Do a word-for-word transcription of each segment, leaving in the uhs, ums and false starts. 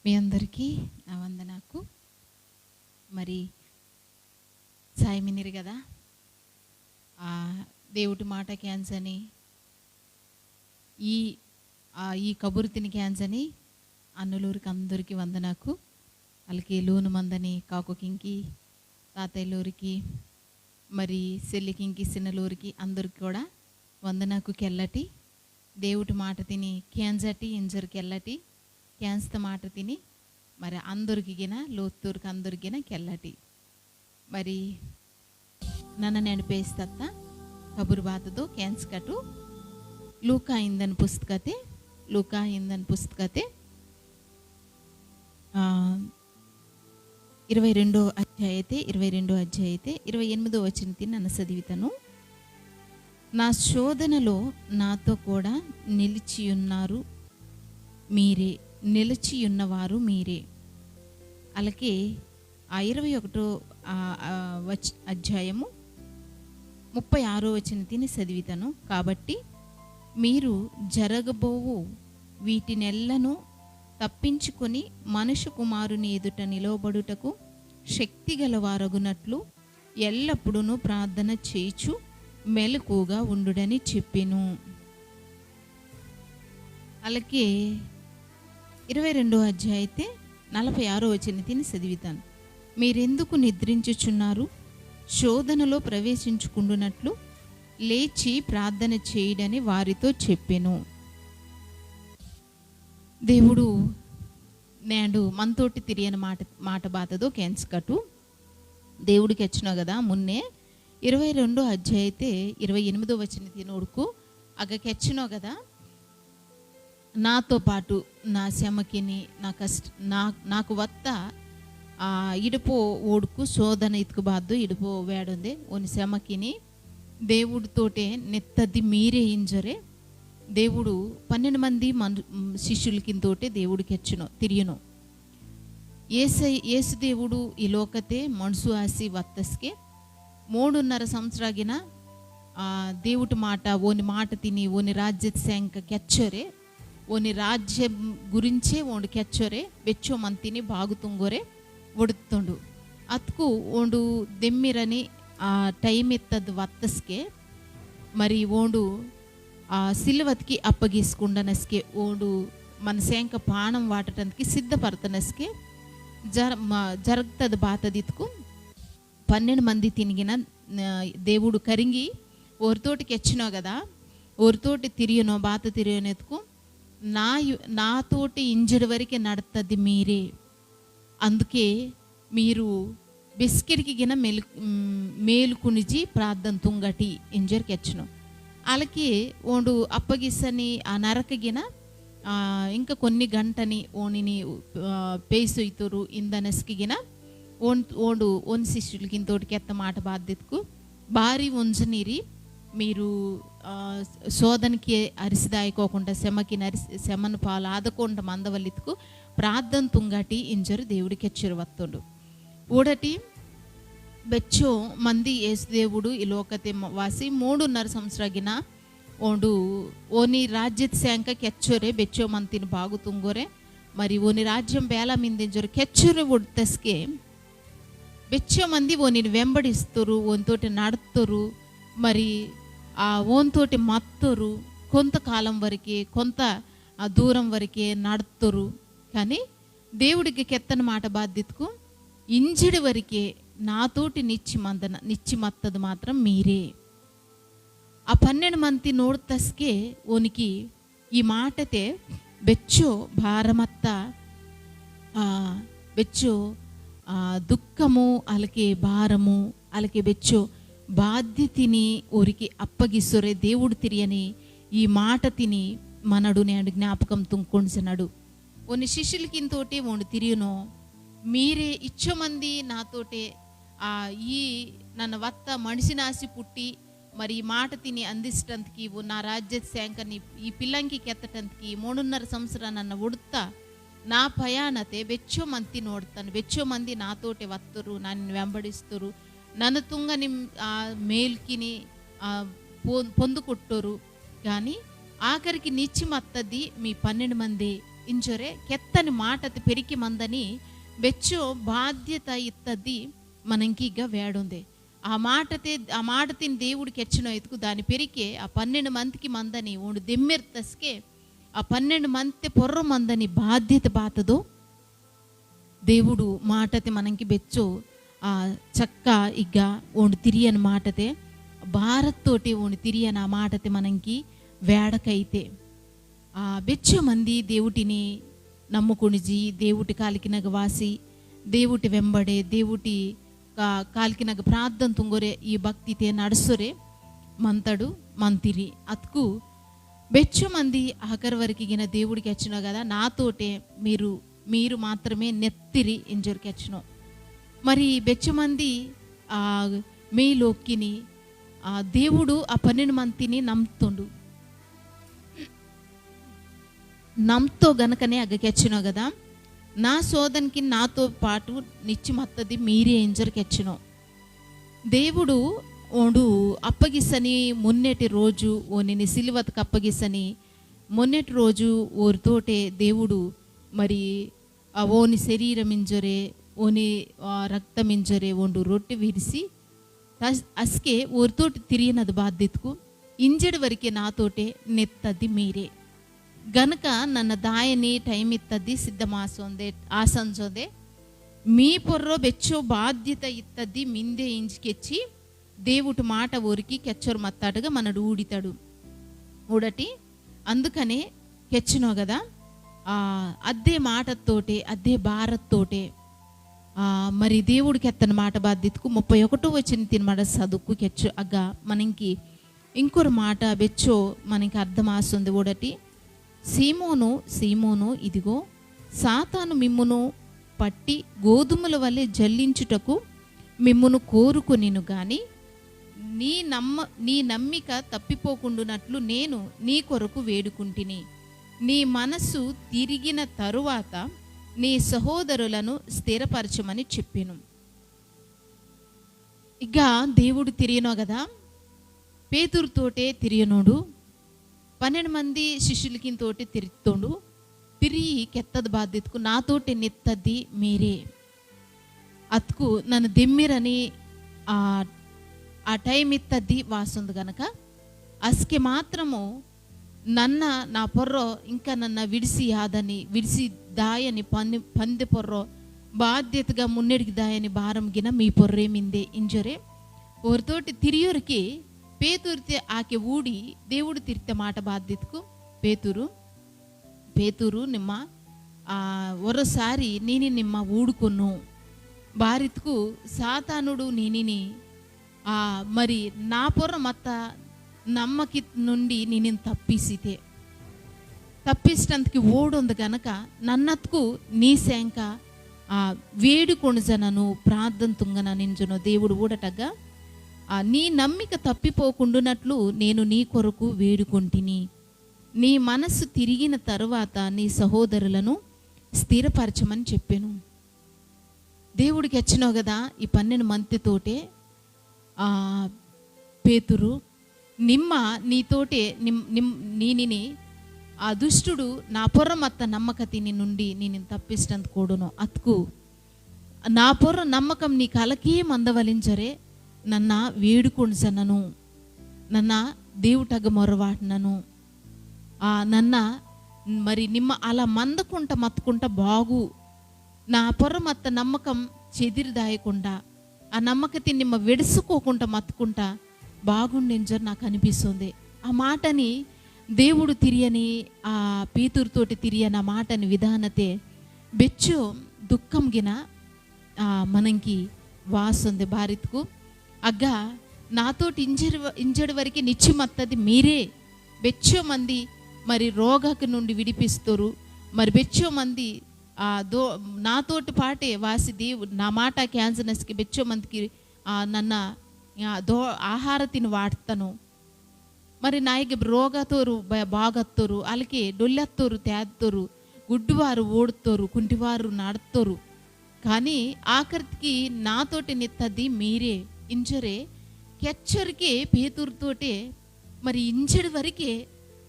మీ అందరికీ నా వందనాకు. మరి సాయమినిరి కదా, ఆ, దేవుటి మాట కేంజని, ఈ, ఆ, ఈ కబుర్తిని కేంజని అన్నలూరికి అందరికీ వందనాకు. అలాగే లోను మందని కాకుకింకి, తాతయ్యలూరికి, మరి సెల్లికింకి, సిన్నలూరికి అందరికి కూడా వందనాకు కెల్లటి. దేవుటి మాట తిని కేంజటి ఇంజరు కెల్లటి, కేంజత మాట తిని మరి అందరికి గిన, లోత్తూరుకి అందరికి గిన కెల్లటి. మరి నన్న నెనపేస్తత్త కబురు బాతదో కేంజకటు. లూకా ఇందన్ పుస్తకతే, లూకా ఇందన్ పుస్తకతే, ఆ, ఇరవై రెండో అధ్యాయతే, ఇరవై రెండో అధ్యాయతే, ఇరవై ఎనిమిదో వచనతి నన్న చదివితను. నా శోధనలో నాతో కూడా నిలిచియున్నారు మీరే, నిలిచియున్నవారు మీరే. అలాగే ఆ ఇరవై ఒకటో, ఆ, ఆ, వచ-, అధ్యాయము ముప్పై ఆరో వచనతిని చదివితను. కాబట్టి మీరు జరగబోవు వీటినెల్లను తప్పించుకొని మనుష్య కుమారుని ఎదుట నిలవబడుటకు శక్తి గలవారగునట్లు ఎల్లప్పుడూ ప్రార్థన చేయుచు మెలకువగా ఉండుడని చెప్పెను. అలాగే ఇరవై రెండో అధ్యాయతే నలభై ఆరో వచనతిని చదివితాను. మీరెందుకు నిద్రించుచున్నారు? శోధనలో ప్రవేశించుకుండునట్లు లేచి ప్రార్థన చేయుడని వారితో చెప్పెను. దేవుడు నేడు మనతోటి తిరియని మాట, మాట బాతదో కేంజకటు. దేవుడు కెచ్చినో కదా మున్నే ఇరవై రెండో అధ్యాయతే ఇరవై ఎనిమిదో వచనతిని ఊడుకు అగ కెచ్చినో కదా, నాతో పాటు నా శ్రమకిని, నా కష్ట-, నా-, నాకు వత్త ఆ ఇడుపో ఓడుకు శోధన ఇతుకు బాద్దు ఇడుపో వేడుందే ఓని శ్రమకిని దేవుడితోటే నెత్తది మీరే ఇంజరే. దేవుడు పన్నెండు మంది మను-, శిష్యులకింతోటే దేవుడు కెచ్చినో, తిరియునో. యేసై-, యేసు దేవుడు ఈ లోకతే మనసు ఆసి వత్తస్కే మూడున్నర సంవత్సరాగిన, ఆ, దేవుటి మాట, ఓని మాట తిని, ఓని రాజ్యత సేంక కెచ్చొరే, ఓని రాజ్యం గురించే ఓండు కెచ్చొరే, బెచ్చో మంతిని బాగుతుంగొరే ఒడుతుండు. అత్కు ఓండు దెమ్మిరని ఆ time ఎత్తది వత్తస్కే, మరి ఓండు ఆ సిలువతికి అప్పగిసుకుండనస్కే, ఓండు మన సేంక పాణం వాటటంతికి సిద్ధపడతనస్కే, జర-, మ-, జరగతది బాతదిత్కు పన్నెండు మంది తినిగిన, ఆ, దేవుడు కరింగి ఓరితోటి కెచ్చినో కదా, ఓరితోటి తిరియునో, బాత తిరియునెత్కు నా యు-, నాతోటి ఇంజడి వరకే నడతది మీరే. అందుకే మీరు బెస్కెడికి గిన మేలు-, మ్, మేలుకునిజి ప్రార్థన తుంగటి ఇంజర్ కెచ్చినో. అలాగే ఓండు అప్పగిసని ఆ నరక గిన, ఆ, ఇంకా కొన్ని గంటని ఓనిని, ఆ, పేసొయ్తురు ఇందనస్కి గిన ఓన్-, ఓండు ఓన్ శిష్యులకింతోటి కెత్త మాట బాతదిత్కు బారి ఉంజనీరి మీరు, ఆ, శోధనకి అరిసిదాయకోకుండా, శ్రమకి నరిసి-, శ్రమను పాలు ఆదకుండా మందవలిత్కు ప్రార్థన తుంగాటి ఇంజరు దేవుడు కెచ్చిరు వత్తుండు. ఊడటి బెచ్చో మంది యేసు దేవుడు ఈ లోకతే మ-, వాసి మూడున్నర సంవత్సరాగిన ఓండు ఓని రాజ్యత సేంక కెచ్చొరే, బెచ్చో మంతిని బాగు తుంగొరే, మరి ఓని రాజ్యం బేల మిందింజొరే కెచ్చొరే ఒడ్తస్కే బెచ్చో మంది ఓనిని వెంబడిస్తొరు, ఓనితోటి నడతొరు, మరి ఆ ఓనితోటి మత్తొరు, కొంతకాలం వరకే, కొంత ఆ దూరం వరకే నడతొరు. కానీ దేవుడికి కెత్తని మాట బాతదిత్కు ఇంజడి వరకే నాతోటి నిచ్చి మందన, నిచ్చి మత్తది మాత్రం మీరే. ఆ పన్నెండు మంది నోడ్తస్కే ఓనికి ఈ మాటతే బెచ్చో భారమత్త, ఆ, బెచ్చో, ఆ, దుఃఖము, అలాగే భారము, అలాగే బెచ్చో బాధ్యతని ఓరికి అప్పగిసొరే దేవుడు తిరియని ఈ మాట తిని మనడు నేడు జ్ఞాపకం తుంకొండిసినడు. ఓని శిష్యులకింతోటే ఓండు తిరియునో, మీరే ఇచ్చో మంది నాతోటే, ఆ, ఈ నన్న వత్త మనిషినాసి పుట్టి, మరి ఈ మాట తిని అందిస్టంతకి, ఓ నా రాజ్యత సేంకని ఈ పిల్లంకి కెత్తటంతకి, మూడున్నర సంవత్సర నన్న ఒడుత్త నా పయాణతే బెచ్చో మంది నోడ్తాను, బెచ్చో మంది నాతోటే వత్తరు, నన్ను వెంబడిస్తరు, నన్ను తుంగని, ఆ, మేల్కిని, ఆ, పొ-, పొందుకొట్టరు. కానీ ఆఖరికి నిచ్చి మత్తది మీ పన్నెండు మంది ఇంజొరే కెత్తని మాటతి పెరికి మందని బెచ్చో బాధ్యత ఇత్తది మనంకి ఇగ్గ వేడుందే. ఆ మాటతే, ఆ మాటతిని దేవుడు కెచ్చినో ఎత్తుకు దాని పెరికే ఆ పన్నెండు మందికి మందని ఓండు దెమ్మెర్తస్కే ఆ పన్నెండు మంది పొర్రొ మందని బాధ్యత బాతదో దేవుడు మాటతే మనంకి బెచ్చో ఆ చక్క ఇగ్గ ఓండు తిరియని మాటతే భారత్తోటే ఓండు తిరియని ఆ మాటతే మనంకి వేడకైతే. ఆ, బెచ్చో మంది దేవుటిని నమ్ముకునిజి, దేవుటి కాలికినగ వాసి, దేవుటి వెంబడే, దేవుటి కా-, కాలికినగ ప్రార్థన తుంగొరే, ఈ భక్తితే నడుసొరే మంతడు, మంతిరి. అత్కు బెచ్చో మంది ఆఖరి వరకు గిన దేవుడు కెచ్చినో కదా, నాతోటే మీరు, మీరు మాత్రమే నెత్తిరి ఇంజొరి కెచ్చినో. మరి బెచ్చో మంది, ఆ, మీ లోక్కిని, ఆ, దేవుడు ఆ పన్నెండు మందిని నమ్ముతుండు. నమ్తో గనకనే అగ్గ కెచ్చినో కదా, నా సోదనికి నాతో పాటు నిచ్చి మత్తది మీరే ఇంజర్ కెచ్చినో. దేవుడు ఓండు అప్పగిసని మున్నెటి రోజు, ఓనిని సిలువతకు అప్పగిసని మున్నెటి రోజు ఓరితోటే దేవుడు మరి ఆ ఓని శరీరం ఇంజొరే, ఓని, ఆ, రక్తం ఇంజొరే ఓండు రొట్టె విరిసి, తస్-, అస్కే ఓరితోటి తిరియనది బాధ్యతకు, ఇంజడి వరకే నాతోటే నెత్తది మీరే. గనక నన్న దాయని time ఇత్తది సిద్ధమాసోందే, ఆసంజోందే, మీ పొర్రో బెచ్చో బాధ్యత ఇత్తది మిందే ఇంజి కెచ్చి, దేవుటి మాట ఓరికి కెచ్చోరు మత్తాడుగా మనడు ఊడితాడు. ఊడటి అందుకనే కెచ్చినో కదా, ఆ, అద్దే మాటతోటే, అద్దే భారత్తోటే, ఆ, మరి దేవుడు కెత్తని మాట బాధ్యతకు ముప్పై ఒకటో వచనం తినమాట చదువుకు కెచ్చు అగ్గ మనకి ఇంకొక మాట బెచ్చో మనకి అర్థమాస్తుంది. ఊడటి, సీమోను, సీమోను, ఇదిగో, సాతాను మిమ్మును పట్టి గోధుమల వలె జల్లించుటకు మిమ్మును కోరుకొనిను గాని, నీ నమ్మ-, నీ నమ్మిక తప్పిపోకుండునట్లు నేను నీ కొరకు వేడుకుంటిని. నీ మనస్సు తిరిగిన తరువాత నీ సహోదరులను స్థిరపరచమని చెప్పెను. ఇక దేవుడు తిరియనో కదా, పేతురుతోటే తిరియనోడు, పన్నెండు మంది శిష్యులకింతోటి తిరితోండు. తిరియి కెత్తది బాధ్యతకు నాతోటి నిత్తది మీరే. అతుకు నన్ను దిమ్మిరని ఆ, ఆ time ఇత్తది వాసుంది గనక, అస్కి మాత్రము నన్న నా పొర్రో ఇంకా నన్న విడిసి ఆదని, విడిసి దాయని పని, పంది పొర్రో బాధ్యతగా మున్నెడికి దాయని భారం గిన మీ పొర్రే మిందే ఇంజొరే. ఓరితోటి తిరియోరికి పేతురితే ఆకె ఊడి దేవుడు తిరితే మాట బాధ్యతకు పేతురు, పేతురు నిమ్మ, ఆ, ఒరోసారి నీని నిమ్మ ఊడుకొను. బారిత్కు సాతానుడు నీనిని, ఆ, మరి నా పొర్ర మత్త నమ్మకి నుండి నీనిని తప్పిసితే. తప్పిస్టందుకి ఓడొందు గనక నన్నత్కు నీ సేంక, ఆ, వేడుకొను జనను ప్రార్థన తుంగన నింజును దేవుడు ఊడటగా, ఆ, నీ నమ్మిక తప్పిపోకుండునట్లు నేను నీ కొరకు వేడుకొంటిని. నీ మనస్సు తిరిగిన తరువాత నీ సహోదరులను స్థిరపరచమని చెప్పెను. దేవుడు కెచ్చినో కదా ఈ పన్నెండు మందితోటే, ఆ, పేతురు, నిమ్మ నీతోటే నిమ్-, నిమ్-, నీనిని ఆ దుష్టుడు నా పొర్ర మత్త నమ్మకతిని నుండి నీనిని తప్పిస్టందుకు కూడును. అత్కు నా పొర్ర నమ్మకం నీ కలకే మందవలించరే, నన్న వేడుకొండు సన్నను, నన్న దేవుటగ మొరవాటినను. ఆ, నన్న మరి నిమ్మ అలా మందకుంట మత్తుకుంట బాగు. నా పొర్ర మత్త నమ్మకం చెదిరిదాయకుండా, ఆ నమ్మకతి నిమ్మ వెడుసుకోకుండా మత్తుకుంట బాగుండేంజర్ నాకు అనిపిస్తుంది. ఆ మాటని దేవుడు తిరియని, ఆ పేతురుతోటి తిరియని ఆ మాటని విధానతే బెచ్చు దుఃఖం గిన, ఆ, మనంకి వాసుంది బారిత్కు. అగ్గా నాతోటి ఇంజడి వ-, ఇంజడి వరకు నిచ్చి మత్తది మీరే. బెచ్చో మంది మరి రోగకు నుండి విడిపిస్తారు, మరి బెచ్చో మంది, ఆ, దో-, నాతోటి పాటే వాసి దేవు-, నా మాట క్యాన్సనస్కి బెచ్చో మందికి, ఆ, నన్న, ఆ, దో-, ఆహార తిని వాడతాను. మరి నాయకి రోగతోరు బ-, బాగత్తోరు, అలాగే డొల్లత్తోరు తేదతోరు, గుడ్డివారు ఓడుతోరు, కుంటివారు నడతోరు. కానీ ఆఖరికి నాతోటి నిత్తది మీరే. ఇంజరే కెచ్చరికే పేతురుతోటే మరి ఇంజడి వరకే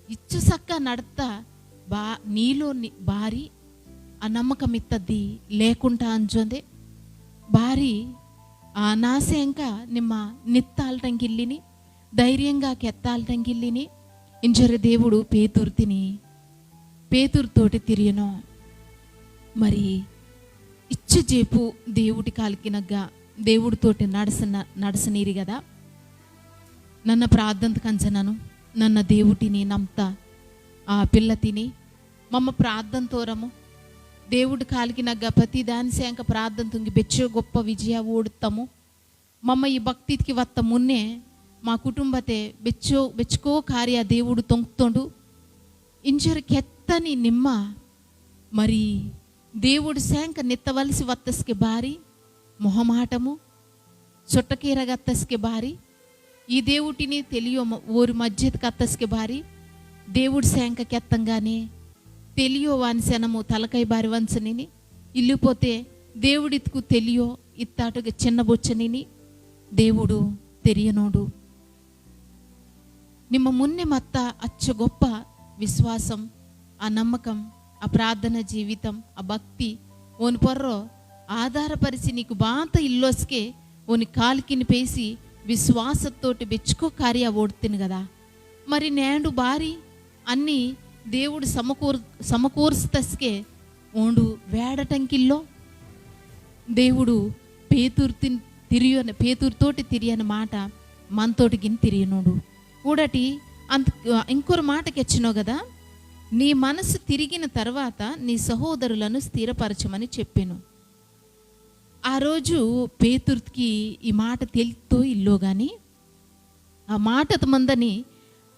ఇచ్చు సక్క నడత బా-, నీలో ని-, బారి ఆ నమ్మకం ఇత్తది లేకుంటా అంజొందే. బారి ఆ నాసేంక నిమ్మ నిత్తాల్టంగిల్లిని, ధైర్యంగా కెత్తాల్టంగిల్లిని. ఇంజొరె దేవుడు పేతుర్తిని, పేతుర్తోటి తిరియనో. మరి ఇచ్చ జేపు దేవుడి కాలికినగ్గా దేవుడితోటి నడసన-, నడసనీరి కదా. నన్న ప్రార్థన కంచనను, నన్న దేవుడిని నమ్త ఆ పిల్లతిని. మమ్మ ప్రార్థన తోరము. దేవుడు కాలికినగ్గ ప్రతి దాని సేంక ప్రార్థన తుంగి బెచ్చో గొప్ప విజయ ఓడుతాము. మమ్మ ఈ భక్తికి వత్త మున్నే మా కుటుంబతే బెచ్చో, బెచ్చుకో కార్య దేవుడు తొంగుతోండు. ఇంజర్ కెత్తని నిమ్మ మరి దేవుడు సేంక నెత్తవలసి వత్తస్కే బారి మొహమాటము, సొట్టకీరగత్తస్కే బారి, ఈ దేవుటిని తెలియో మ-, ఓరి మధ్యత్ కత్తస్కే బారి, దేవుడు సేంక కెత్తంగానే తెలియో వాని శనము తలకై బారి వంచనిని, ఇల్లుపోతే దేవుడిత్కు తెలియో ఇత్తాటుగా చిన్నబొచ్చనిని, దేవుడు తెలియనోడు. నిమ్మ మున్నె మత్త అచ్చ గొప్ప విశ్వాసం, ఆ నమ్మకం, ఆ ప్రార్థన జీవితం, ఆ భక్తి, ఓని పొర్రో ఆధారపరిచి నీకు బాత ఇల్లోస్కే ఓని కాల్కిని పేసి విశ్వాసతోటి బెచ్చుకో కార్య ఓడ్తిని కదా. మరి నేండు బారి అన్ని దేవుడు సమకూర్-, సమకూర్స్తస్కే ఓండు వేడటంకిల్లో. దేవుడు పేతురు తిన్-, తిరియన-, పేతురుతోటి తిరియని మాట మనతోటి గిన్ తిరియనోడు. ఊడటి అంత, ఇంకొరు మాట కెచ్చినో కదా, "నీ మనసు తిరిగిన తర్వాత నీ సహోదరులను స్థిరపరచమని చెప్పెను." ఆ రోజు పేతురుకి ఈ మాట తెలుతో ఇల్లో గాని, ఆ మాటత మందని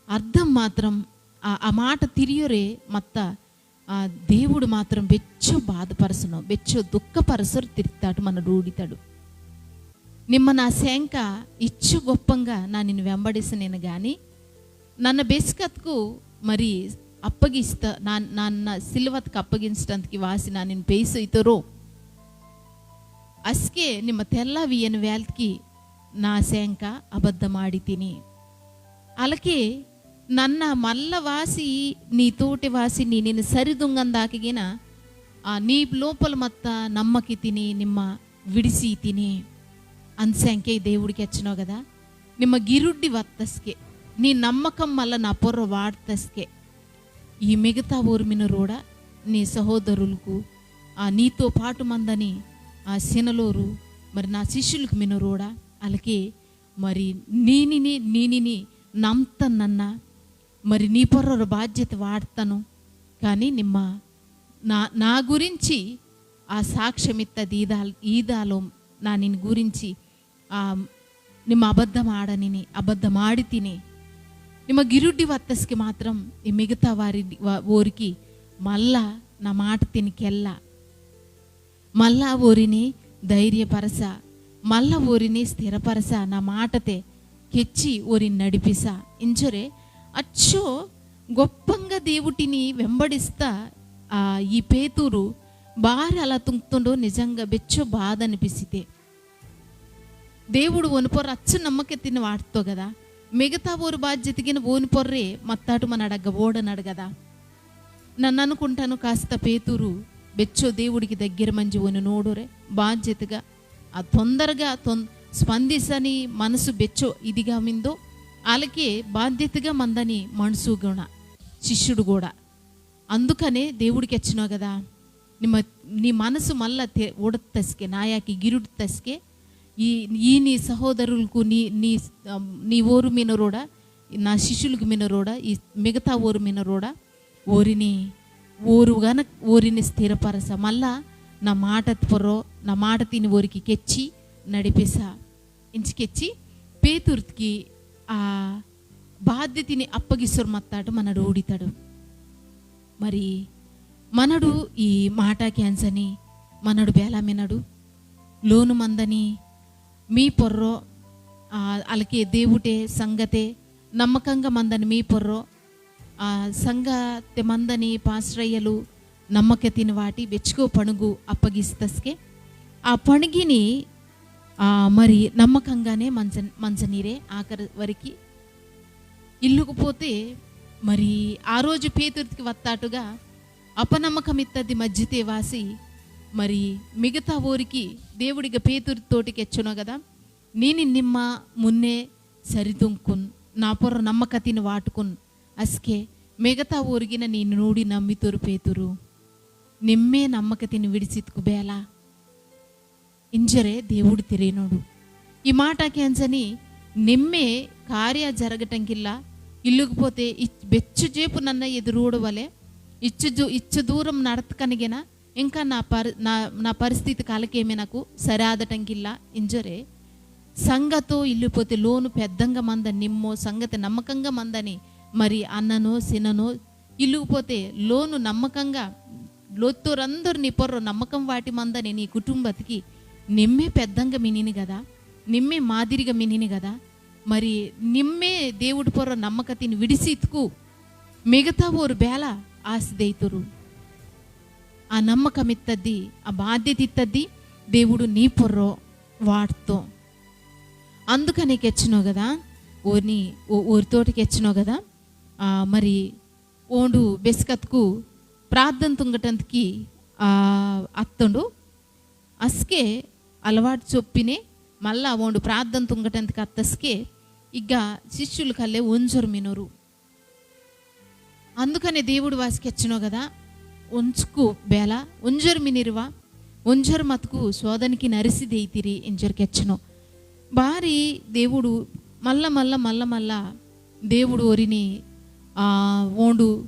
అర్థం మాత్రం, ఆ, ఆ మాట తిరియోరే మత్త ఆ, దేవుడు మాత్రం బెచ్చో బాధపరసను, బెచ్చో దుఃఖపరసరు తిరుతాడు, మన రూడితాడు. నిమ్మ నా సేంక ఇచ్చు గొప్పంగా నా నిన్ను వెంబడిసనేను గాని, నన్న బెస్కత్కు మరి అప్పగిస్త-, నా-, నన్న సిలువత్కు అప్పగించడానికి వాసి నా నిన్ను పేసైతోరో. అస్కే నిమ్మ తెల్ల వియని వేల్కి నా సేంక అబద్ధమాడితిని. అలకే నన్న మల్ల వాసి, నీ తోటి వాసి, నీ నిన్ను సరిదుంగందాకగిన, ఆ, నీ లోపల మత్త నమ్మకితిని, నిమ్మ విడిసితిని. అంతసేంకే దేవుడికి ఎచ్చనో కదా, నిమ్మ గిరుడ్డి వత్తస్కే, నీ నమ్మకం మల్ల నా పొర్ర వాడతస్కే. ఈ మిగతా ఓరు మినరోడ, నీ సహోదరులకు, ఆ, నీతో పాటు మందని, ఆ, సినలోరు, మరి నా శిష్యులకు మినరోడ, అలాగే మరి నీనిని, నీనిని నమ్తన్నన్న, మరి నీ పొర్రొర బాధ్యత వాడతాను. కానీ నిమ్మ నా, నా గురించి ఆ సాక్ష్యమిత్తది ఈదా-, ఈదాలో నా నిన్ను గురించి, ఆ, నిమ్మ అబద్ధం ఆడనిని, అబద్ధం ఆడితిని. నిమ్మ గిరుడ్డి వత్తస్కి మాత్రం ఈ మిగతా వారి, వా-, ఓరికి మళ్ళా నా మాట తినికెళ్ళా. మళ్ళా ఓరిని ధైర్యపరస, మళ్ళా ఓరిని స్థిరపరస, నా మాటతే కెచ్చి ఓరిని నడిపిస. ఇంచొరే అచ్చో గొప్పంగా దేవుటిని వెంబడిస్తా, ఆ, ఈ పేతురు బారి అలా తుంగ్తుండో నిజంగా బెచ్చో బాధ అనిపిసితే. దేవుడు ఓని పొర్ర అచ్చు నమ్మకతిని వాడుతో కదా, మిగతా ఓరు బాధ్యతగిన ఓని పొర్రే మత్తాటు మనడగ్గ ఓడనడు కదా. నన్ను అనుకుంటాను కాస్త పేతురు బెచ్చో దేవుడికి దగ్గర మంజి ఓని నోడోరే బాధ్యతగా ఆ తొందరగా తొం-, స్పందిసని మనసు బెచ్చో ఇదిగా మిందో, ఆలకే బాధ్యతగా మందని మనసు కూడా శిష్యుడు కూడా. అందుకనే దేవుడికి ఎచ్చినో కదా, నిమ్మ-, నీ మనసు మళ్ళా తె-, ఉడతస్కే, నాయాకి గిరుడు తస్కే, ఈ, ఈ నీ సహోదరులకు నీ, నీ, ఆ, నీ ఓరు మినరోడా, నా శిష్యులకు మినరోడా, ఈ మిగతా ఓరు మినరోడా, ఓరిని, ఓరు గన ఓరిని స్థిరపరస, మళ్ళా నా మాట పొర్రో, నా మాట తిని ఓరికి కెచ్చి నడిపిస. ఇంచి కెచ్చి పేతుర్తికి ఆ బాధ్యతని అప్పగిసరు మత్తాడు మనడు ఊడితాడు. మరి మనడు ఈ మాట క్యాన్సని మనడు బేలా మినడు లోను మందని మీ పొర్రో, ఆ, అలకే దేవుటే సంగతే నమ్మకంగా మందని మీ పొర్రో, ఆ, సంగతే మందని పాస్రయ్యలు నమ్మకతిని వాటి బెచ్చుకో పణుగు అప్పగిస్తస్కే. ఆ పణుగిని, ఆ, మరి నమ్మకంగానే మంచ-, మంచనీరే ఆఖరి వరకు. ఇల్లుకు పోతే మరి ఆ రోజు పేతురుకి వత్తాటుగా అపనమ్మకమిత్తది మజ్జితే వాసి, మరి మిగతా ఓరికి దేవుడిగా పేతురు తోటికి ఎచ్చునో కదా, నేను నిమ్మ మున్నే సరిదుంకున్, నా పొర్ర నమ్మకతిని వాటుకున్, అస్కే మిగతా ఓరిగిన నీ నూడి నమ్మితోరు పేతురు, నిమ్మే నమ్మకతిని విడిసిత్కు బేలా. ఇంజరే దేవుడు తిరేనోడు. ఈ మాట కేంజని నిమ్మే కార్య జరగటంకిల్లా, ఇల్లుకుపోతే ఇచ్-, బెచ్చు చేపు నన్న ఎదురూడవలే, ఇచ్చు జు-, ఇచ్చు దూరం నడతకనిగిన, ఇంకా నా పరి-, నా, నా పరిస్థితి కాలకేమే నాకు సరాదటంకిల్లా. ఇంజరే సంగతో ఇల్లుపోతే లోను పెద్దంగా మంద నిమ్మో సంగతి నమ్మకంగా మందని, మరి అన్ననో సిననో ఇల్లుకుపోతే లోను నమ్మకంగా లోత్తోరందరు నీ పొర్రో నమ్మకం వాటి మందని నీ కుటుంబతికి నిమ్మే పెద్దంగా మినిని కదా, నిమ్మే మాదిరిగా మినిని కదా. మరి నిమ్మే దేవుడు పొర్రో నమ్మకతిని విడిసిత్కు మిగతా ఓరు బేల ఆశ దైతురు. ఆ నమ్మకం ఇత్తద్ది, ఆ బాధ్యత ఇత్తద్ది, దేవుడు నీ పొర్రో వాడుతో. అందుకనే కెచ్చినో కదా, ఓని ఓ-, ఓరితోటి కెచ్చినో కదా. ఆ, మరి ఓండు బెస్కత్కు ప్రార్థన తుంగటంతకి, ఆ, అత్తుండు. అస్కే అలవాటు చొప్పినే మళ్ళా ఓండు ప్రార్థన తుంగటంతకి అత్తస్కే ఇగ్గ శిష్యులు కల్లే ఉంజొరు మినొరు. అందుకనే దేవుడు వాసి కెచ్చినో కదా, ఉంచుకు బేల, ఉంజొరు మినిరువా, ఉంజొరు మతుకు శోధనకి నరిసి దేయితిరి ఇంజొరు కెచ్చినో. బారి దేవుడు మల్ల మల్ల మల్ల మల్ల దేవుడు ఓరిని, ఆ, ఓండు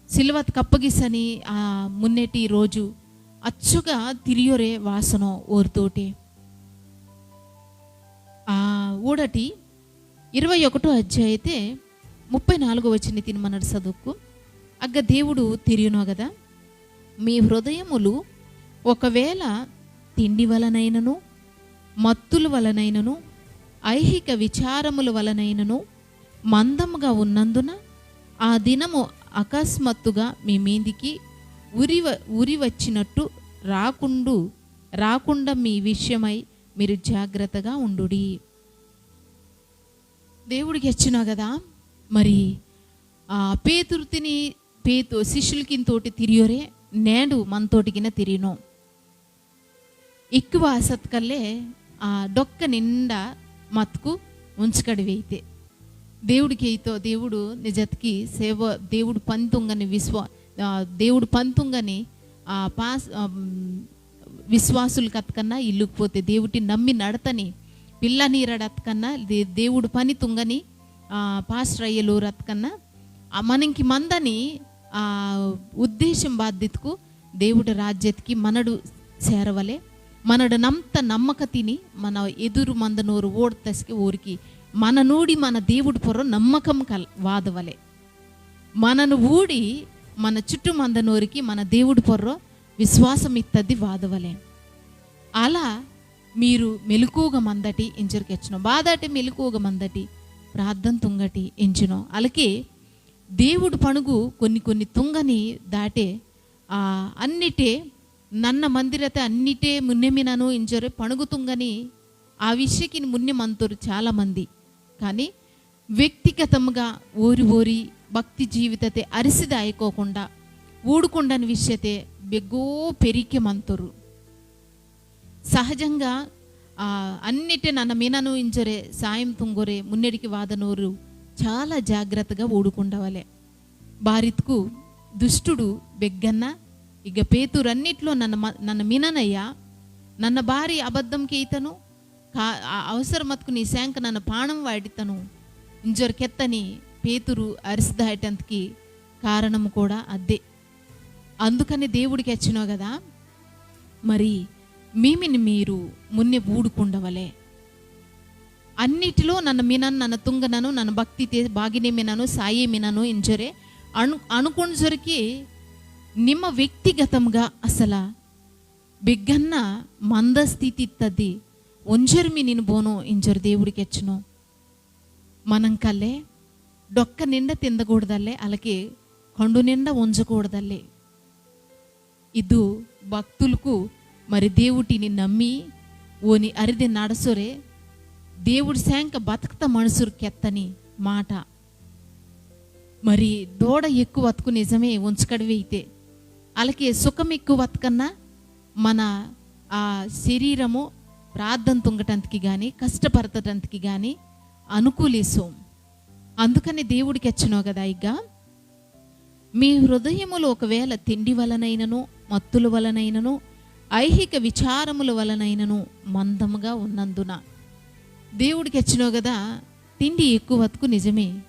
సిలువత్ కప్పగిసని ఆ మున్నెటి రోజు అచ్చుగా తిరియోరే వాసనో ఓరితోటే. ఆ, ఊడటి ఇరవై ఒకటో అధ్యాయతే ముప్పై నాలుగో వచనం తిని మనడు చదువుకు. అగ్గ దేవుడు తిరియునో కదా, మీ హృదయములు ఒకవేళ తిండి వలనైనను, మత్తుల వలనైనను, ఐహిక విచారముల వలనైనను మందముగా ఉన్నందున, ఆ దినము అకస్మాత్తుగా మీ మీదికి ఉరివ-, ఉరి వచ్చినట్టు రాకుండు, రాకుండా మీ విషయమై మీరు జాగ్రత్తగా ఉండుడి. దేవుడు కెచ్చినో కదా, మరి ఆ పేతురుతిని పేతు శిష్యులకింతోటి తిరియోరే నేడు మనతోటికిన తిరినో. ఎక్కువ ఆసత్కల్లే ఆ డొక్క నిండా మతుకు ఉంచకడి వేయితే. దేవుడికి అయితో దేవుడు నిజత్కి సేవ, దేవుడు పంతుంగని విశ్వ-, ఆ, దేవుడు పంతుంగని ఆ పాస్-, ఆ, మ్, విశ్వాసులు కత్కన్నా ఇల్లుకుపోతే దేవుటి నమ్మి నడతని పిల్ల నీరడత్కన్నా దే-, దేవుడు పని తుంగని, ఆ, పాస్టర్ అయ్యలోరు అత్కన్నా ఆ మనంకి మందని ఆ ఉద్దేశం బాధ్యతకు దేవుడి రాజ్యతకి మనడు చేరవలే. మనడు నమ్త నమ్మకతిని మన ఎదురు మందనోరు ఓడతస్కి ఓరికి మన నూడి మన దేవుడి పొర్రో నమ్మకం కల్ వాదవలే. మనను ఊడి మన చుట్టూ మందనోరికి మన దేవుడి పొర్రో విశ్వాసం ఇత్తది వాదవలే. అలా మీరు మెలకువగా మందటి ఇంజర్ కెచ్చినో. బాదాటి మెలకువగా మందటి, ప్రార్థన తుంగటి ఇంచినో. అలాగే దేవుడు పణుగు కొన్ని కొన్ని తుంగని దాటే, ఆ, అన్నిటే నన్న మందిరతే అన్నిటే మున్నెమినను ఇంజరే పణుగు తుంగని ఆ విషయకి మున్నె మంతోరు చాలా మంది. కానీ వ్యక్తిగతంగా ఓరి ఓరి భక్తి జీవితతే అరిసిదాయకోకుండా ఊడుకుండని విషయతే బెగ్గో పెరికె మంతోరు. సహజంగా, ఆ, అన్నిటే నన్న మినను ఇంజరే సాయం తుంగొరే మున్నెడికి వాదనోరు చాలా జాగ్రత్తగా ఊడుకుండవలే. బారిత్కు దుష్టుడు బెగ్గన్న ఇక పేతురన్నిట్లో నన్న మ-, నన్న మిననయ్యా, నన్న బారి అబద్ధం కేయితను, కా-, ఆ అవసరమత్కు నీ శాంక నన్న పాణం వాడితను. ఇంజర్ కెత్తని పేతురు అరిసిదాయటంతకి కారణం కూడా అదే. అందుకని దేవుడు కెచ్చినో కదా, మరి మీమిని మీరు మున్నె ఊడుకుండవలే. అన్నిటిలో నన్న మినన్, నన్న తుంగనను, నన్న భక్తితే బాగినే మినను, సాయే మినను ఇంజరే అను-, అనుకుంజరికి నిమ్మ వ్యక్తిగతంగా అసల బెగ్గన్న మంద స్థితి ఇత్తది. ఉంజర్ మినిన్ బోనో ఇంజర్ దేవుడు కెచ్చినో. మనంకల్లే డొక్క నిండా తిందకూడదల్లే, అలాగే కండు నిండా ఉంజకూడదల్లే. ఇదు భక్తులకు మరి దేవుటిని నమ్మి ఓని అరిది నడసొరే దేవుడి శాంక బతకత మనుసురు కెత్తని మాట. మరి దోడ ఎక్కువ వత్తుకు నిజమే ఉంచకడవైతే, అలాగే సుఖం ఎక్కువ వత్తుకన్నా మన ఆ శరీరము ప్రార్థన తుంగటానికి గాని, కష్టపరచటానికి గాని అనుకూలిసో. అందుకని దేవుడికి ఎచ్చనో కదా ఇక, మీ హృదయములో ఒకవేళ తిండి వలనైనను, మత్తుల వలనైనను, ఐహిక విచారముల వలనైనను మందముగా ఉన్నందున, దేవుడికి ఎచ్చనో కదా, తిండి ఎక్కువ వత్తుకు నిజమే,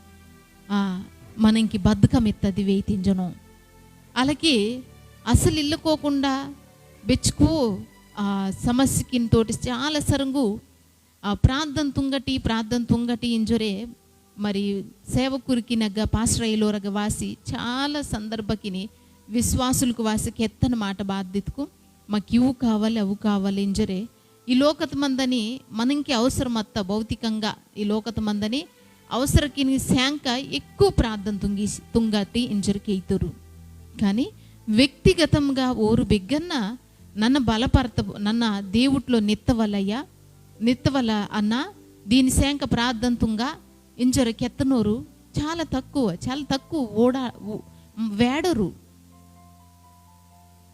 ఆ, మనంకి బద్ధకం ఎత్తది వేయితింజను. అలాగే అసలు ఇల్లకోకుండా బెచ్చుకో, ఆ, సమస్యకిన్ తోటి చాలా సరంగు, ఆ, ప్రార్థన తుంగటి, ప్రార్థన తుంగటి ఇంజొరే మరి సేవకురికినగ్గ పాస్టర్ అయ్యలోరగ వాసి చాలా సందర్భకిని విశ్వాసులకు వాసి కెత్తన మాట బాధ్యతకు మాకు ఇవు కావాలి, అవు కావాలి ఇంజొరే ఈ లోకత మందని మనంకి అవసరమత్త భౌతికంగా ఈ లోకత మందని అవసరకిని శాంక ఎక్కువ ప్రార్థన తుంగి, తుంగటి ఇంజొరికి ఇతురు. కానీ వ్యక్తిగతంగా ఓరు బెగ్గన్న నన్న బలపరత, నన్న దేవుట్లో నిత్తవలయ్య, నిత్తవల అన్న దీని శాంక ప్రార్థన తుంగ ఇంజొర కెత్తనోరు చాలా తక్కువ, చాలా తక్కువ ఓడా-, ఓ-, వేడరు.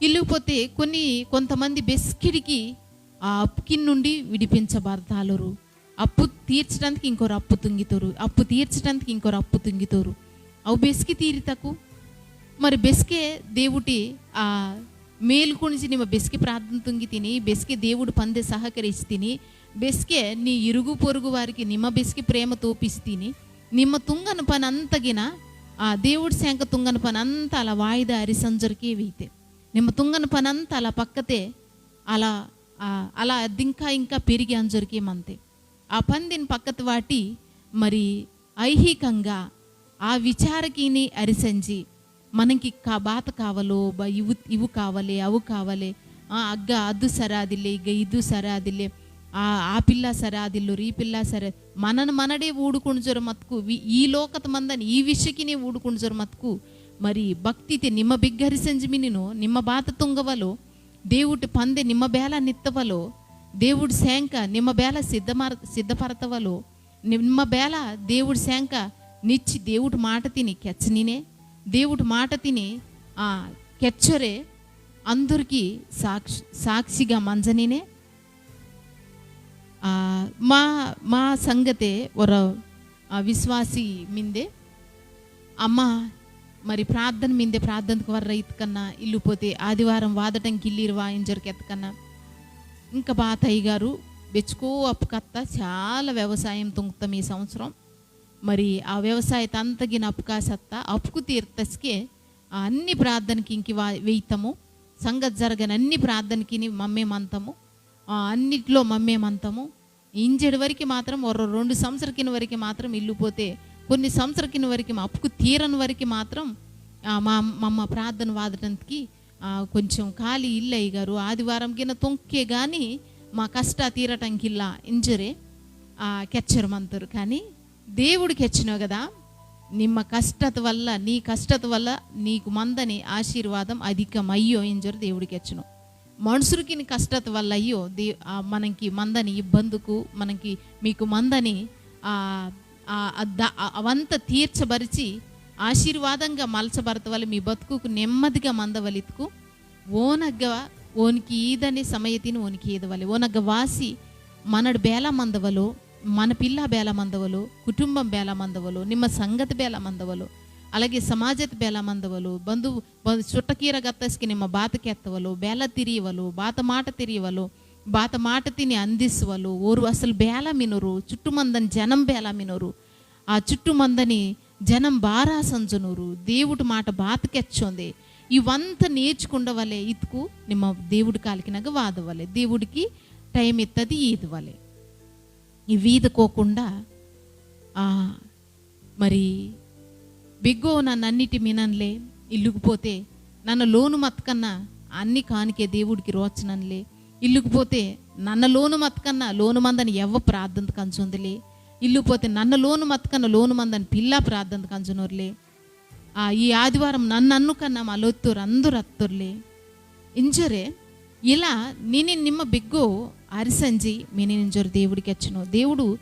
ఇల్లుపోతే కొన్ని, కొంతమంది బెస్కిడికి ఆ అప్పుకి నుండి విడిపించబడతాలరు. అప్పు తీర్చడానికి ఇంకొరు అప్పు తుంగితోరు, అప్పు తీర్చడానికి ఇంకొరు అప్పు తుంగితోరు. అవు బెస్కి తీరితకు. మరి బెస్కే దేవుటి ఆ మేలు కొనిచి నిమ్మ బెస్కి ప్రార్థన తుంగితిని, బెస్కే దేవుడు పందే సహకరిస్తిని, బెస్కే నీ ఇరుగు పొరుగు వారికి నిమ్మ బెస్కి ప్రేమ తోపిస్తిని, నిమ్మ తుంగన పని అంతగిన, ఆ దేవుడి శాంక తుంగన పని అంత అలా వాయిదా అరిసంజరికే వెయితే. నిమ్మ తుంగన పని అంత అలా పక్కతే, అలా, ఆ, అలా అద్దింకా ఇంకా పెరిగి అంజరికే మంతే. ఆ పందిన పక్కత వాటి మరి ఐహికంగా ఆ విచారకిని అరిసంజి మనంకి కా-, బాత కావలో, బ-, ఇవు, ఇవు కావలే, అవు కావలే, ఆ, అగ్గ అదు సరాదిల్లే, ఇగ్గ ఇదు సరాదిల్లే, ఆ, ఆ పిల్ల సరాదిల్లోరు, ఈ పిల్ల సరే, మనను మనడే ఊడుకుంజొర మత్కు, వి-, ఈ లోకత మందని, ఈ విషయకినే ఊడుకుంజొర మత్కు, మరి భక్తితే నిమ్మ బిగ్గరిసంజి మినినో, నిమ్మ బాత తుంగవలో, దేవుటి పందే నిమ్మ బేల నిత్తవలో, దేవుడి శాంక నిమ్మ బేల సిద్ధమర-, సిద్ధపరతవలో, నిమ్మ బేల దేవుడి శాంక నిచ్చి దేవుడి మాట తిని కెచ్చనినే, దేవుడి మాట తిని, ఆ, కెచ్చరే అందరికీ సాక్షి-, సాక్షిగా మంజనినే. ఆ, మా, మా సంగతే ఒర, ఆ, విశ్వాసి మిందే. అమ్మ, మరి ప్రార్థన మిందే ప్రార్థనకు వర్ర ఇత్కన్నా ఇల్లు పోతే ఆదివారం వాదటంకి ఇల్లిరువా ఇంజరికి ఎత్తకన్నా. ఇంకా బాత అయ్యగారు బెచ్చుకో అప్పు కత్త చాలా వ్యవసాయం తుంగుతాం ఈ సంవత్సరం. మరి ఆ వ్యవసాయ తంతగిన అప్పు కాసత్త అప్పుకు తీర్తస్కే ఆ అన్ని ప్రార్థనకి ఇంకి వా-, వెయితము. సంగతి జరగని అన్ని ప్రార్థనకి మమ్మే మంతము. ఆ అన్నిట్లో మమ్మే మంతము. ఇంజడి వరకు మాత్రం ఒర్రో రెండు సంవత్సరకిన వరకు మాత్రం ఇల్లు పోతే, కొన్ని సంవత్సరకిన వరకు మా అప్పుకు తీరని వరకు మాత్రం, ఆ, మా, మమ్మ ప్రార్థన వాదటంకి, ఆ, కొంచెం ఖాళీ ఇల్ల అయ్యగారు. ఆదివారం గిన తొంకే గాని మా కష్ట తీరటంకిల్ల ఇంజరే, ఆ, కెచ్చరమంతారు. కానీ దేవుడు కెచ్చినో కదా, నిమ్మ కష్టత వల్ల, నీ కష్టత వల్ల నీకు మందని ఆశీర్వాదం అధికమయ్యో ఇంజరు దేవుడు కెచ్చినో. మనుషులకి నీ కష్టత వల్ల అయ్యో, దే-, ఆ, మనకి మందని ఇబ్బందుకు, మనకి మీకు మందని, ఆ, ఆ, ఆ ద-, ఆ, అవంత తీర్చబరిచి ఆశీర్వాదంగా మలచబడతవలె, మీ బతుకుకు నెమ్మదిగా మందవలితుకు ఓనగ్గ ఓనికి ఈదని సమయతిని ఓనికి ఈదవలె. ఓనగ్గ వాసి మనడు బేల మందవలో, మన పిల్ల బేల మందవలో, కుటుంబం బేల మందవలో, నిమ్మ సంగతి బేల మందవలో, అలాగే సమాజత బేల మందవలో, బంధు, బంధు చుట్టకీర గత్తస్కి నిమ్మ బాత కెత్తవలో, బేల తిరియవలో, బాత మాట తిరియవలో, బాత మాట తిని అందిసవలో, ఓరు అసలు బేల మినరు, చుట్టు మందని జనం బేల మినరు, ఆ చుట్టు మందని జనం బారా సంజనూరు, దేవుడు మాట బాత కెచ్చోందే. ఇవంత నేర్చుకుండవలే ఇతుకు నిమ్మ దేవుడు కాలికినగ వాదవలే, దేవుడికి టైమ్ ఇత్తది ఈదవలే. ఈ వీదకోకుండా, ఆ, మరి బెగ్గో నన్నన్నిటి మినన్లే, ఇల్లుకు పోతే నన్న లోను మత్కన్నా అన్ని కానికే దేవుడికి రోచనన్లే, ఇల్లుకు పోతే నన్న లోను మత్కన్నా లోను మందని ఎవ్వ ప్రార్థన కంచొందిలే, ఇల్లు పోతే నన్న లోను మత్కన్నా లోను మందని పిల్ల ప్రార్థన కంచొనోర్లే, ఆ, ఈ ఆదివారం నన్నన్ను కన్నా మా లొత్తోరు అందరు అత్తోర్లే. ఇంజొరే ఇలా నిని నిమ్మ బెగ్గో అరిసంజి మిని ఇంజొరు దేవుడికి అచ్చును. దేవుడు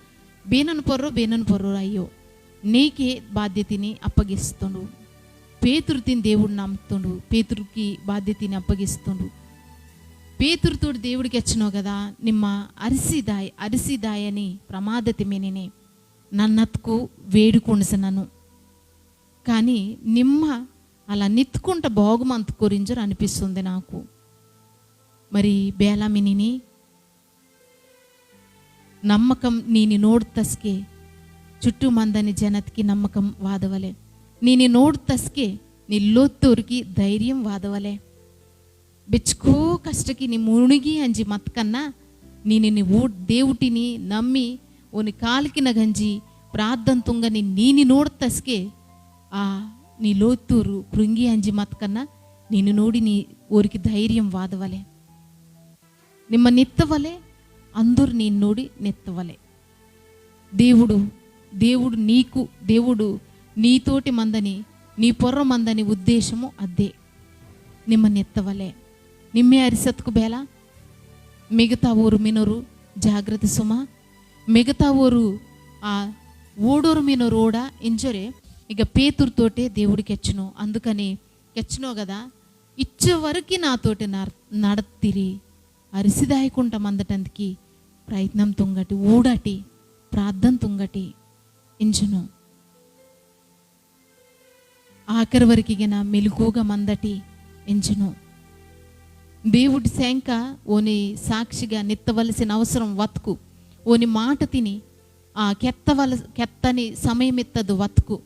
బేనను పొర్రో, బేనను పొర్రో అయ్యో. నీకే బాధ్యతని అప్పగిస్తుండు. పేతురుతిని దేవుడు నమ్ముతుండు, పేతురుకి బాధ్యతని అప్పగిస్తుండు. పేతురుతోటి దేవుడు కెచ్చినో కదా, నిమ్మ అరిసిదాయ అరిసిదాయని ప్రమాదతి మినిని నన్నత్కు వేడుకొనిసినను. కానీ నిమ్మ అలా నిత్తుకుంట బాగుమంత కొరింజరు అనిపిస్తుంది నాకు. మరి బేలా మినిని నమ్మకం నీని నోడ్తస్కే చుట్టూ మందని జనత్కి నమ్మకం వాదవలే. నీని నోడ్తస్కే నీ లోత్తోరికి ధైర్యం వాదవలే. బెచ్చుకో కష్టకి నీ మునిగి అంజి మత్కన్నా నీని నీ ఓ దేవుటిని నమ్మి ఓని కాలికిన గంజి ప్రార్థన తుంగని నీని నోడ్తస్కే ఆ నీ లోత్తూరు కృంగి అంజి మత్కన్నా నీని నోడి నీ ఓరికి ధైర్యం వాదవలే. నిమ్మ నిత్తవలే, అందరు నీ నోడి నిత్తవలే. దేవుడు, దేవుడు నీకు, దేవుడు నీతోటి మందని, నీ పొర్ర మందని ఉద్దేశము అదే. నిమ్మ నిత్తవలే. నిమ్మే అరిసత్కు బేల, మిగతా ఓరు మినరు, జాగ్రత్త సుమ. మిగతా ఓరు, ఆ, ఓడోరు మినరు ఓడ, ఇంజొరే, ఇక పేతురుతోటే దేవుడు కెచ్చును. అందుకని కెచ్చునో కదా, ఇచ్చే వరకు నాతోటి నడ-, నడత్తిరి. అరిసిదాయకుంట మందటందుకి ప్రయత్నం తుంగటి, ఊడటి, ప్రార్థన తుంగటి ఇంచును. ఆఖరి వరకిగిన మెలకువగా మందటి ఇంచును. దేవుడి శంక ఓని సాక్షిగా నిత్తవలసిన అవసరం వత్కు, ఓని మాట తిని ఆ కెత్తవల-, కెత్తని సమయం ఇత్తది వత్కు.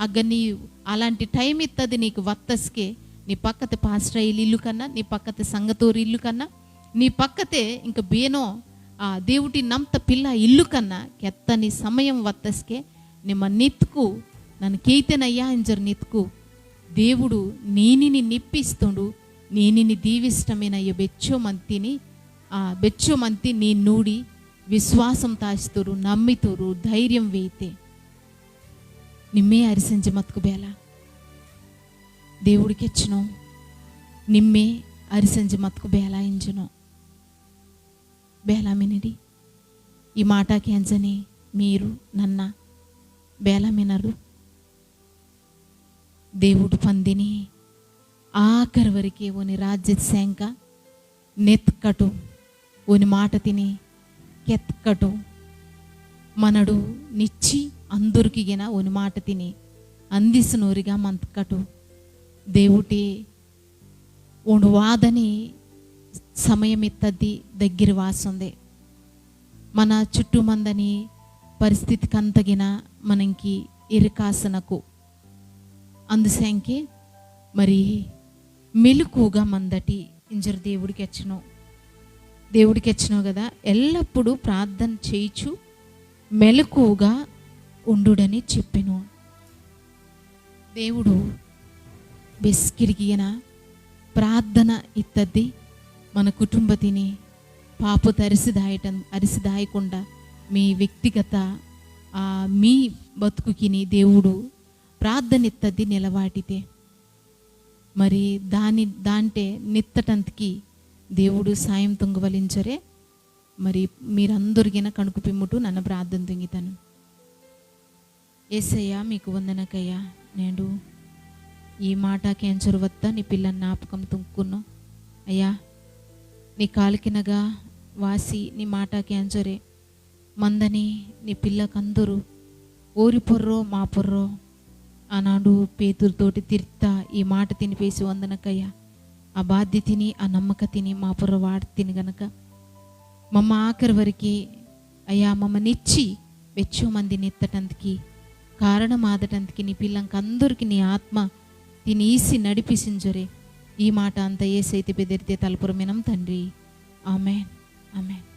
అగ్గ నీ అలాంటి టైమ్ ఇత్తది నీకు వత్తస్కే, నీ పక్కతే పాస్టర్ ఇల్లు కన్నా, నీ పక్కతే సంగతోరు ఇల్లు కన్నా, నీ పక్కతే ఇంక బేనో ఆ దేవుటి నమ్త పిల్ల ఇల్లు కన్నా కెత్తని సమయం వత్తస్కే, నిమ్మ నిత్కు, నన్ను కేయ్తేనయ్యా ఇంజర్ నిత్కు, దేవుడు నీనిని నిప్పిస్తుండు, నీనిని దీవిష్టమేనయ్య బెచ్చో మంతిని, ఆ బెచ్చో మంతి నీ నూడి విశ్వాసం తాసితోరు, నమ్మితోరు, ధైర్యం వేయితే. నిమ్మే అరిసంజి మత్కు బేల. దేవుడు కెచ్చును. నిమ్మే అరిసంజి మత్కు బేల ఇంజును. బేల మినిడి. ఈ మాట కేంజని మీరు నన్న బేల మినరు. దేవుడు పందిని ఆఖరి వరకే ఓని రాజ్యత శంక నెత్కటు, ఓని మాట తిని కెత్కటు, మనడు నిచ్చి అందుర్కిగిన ఓని మాట తిని అందిసినోరిగా మంత్కటు. దేవుటే ఓండు వాదని సమయం ఇత్తది దగ్గర వాసుంది. మన చుట్టూ మందని పరిస్థితి కంతగిన మనకి ఎరుకాసనకు అందుశంకే మరి మెలకువగా మందటి ఇంజరు దేవుడు కెచ్చును. దేవుడు కెచ్చును కదా, ఎల్లప్పుడూ ప్రార్థన చేయుచు మెలకువగా ఉండుడని చెప్పెను. దేవుడు బెస్కిరిగిన ప్రార్థన ఇత్తద్ది మన కుటుంబతిని పాపత అరిసిదాయటం, అరిసిదాయకుండా మీ వ్యక్తిగత, ఆ, మీ బతుకుకిని దేవుడు ప్రార్థన ఇత్తద్ది నిలవాటితే. మరి దాని, దాంటే నిత్తటంతకి దేవుడు సాయం తుంగవలించరే. మరి మీరందరిగిన కణుకు పిమ్ముటు నన్న ప్రార్థన తుంగితను. ఏసయ్యా, మీకు వందనకయ్యా. నేడు ఈ మాట కేంజరు వత్త నీ పిల్లని జ్ఞాపకం తుంకును. అయ్యా, నీ కాలికినగా వాసి నీ మాట కేంజరే. మందని నీ పిల్లకందరు ఓరి పొర్రో మా పొర్రో. ఆనాడు పేతురుతోటి తిర్త ఈ మాట తినిపేసి వందనకయ్యా. ఆ బాధ్యతని, ఆ నమ్మకతిని మా పొర్రో వాడ్తిని గనక మమ్మ ఆఖరి వరకే అయ్యా, మమ్మ నిచ్చి వెచ్చో మంది నెత్తటంతకి కారణమాదటంతకి నీ పిల్లంకందరికి నీ ఆత్మ తిని ఈసి నడిపిసింజొరే. ఈ మాట అంత ఏసైతే బెదిరితే తలపురమినం తండ్రి. ఆమెన్. ఆమెన్.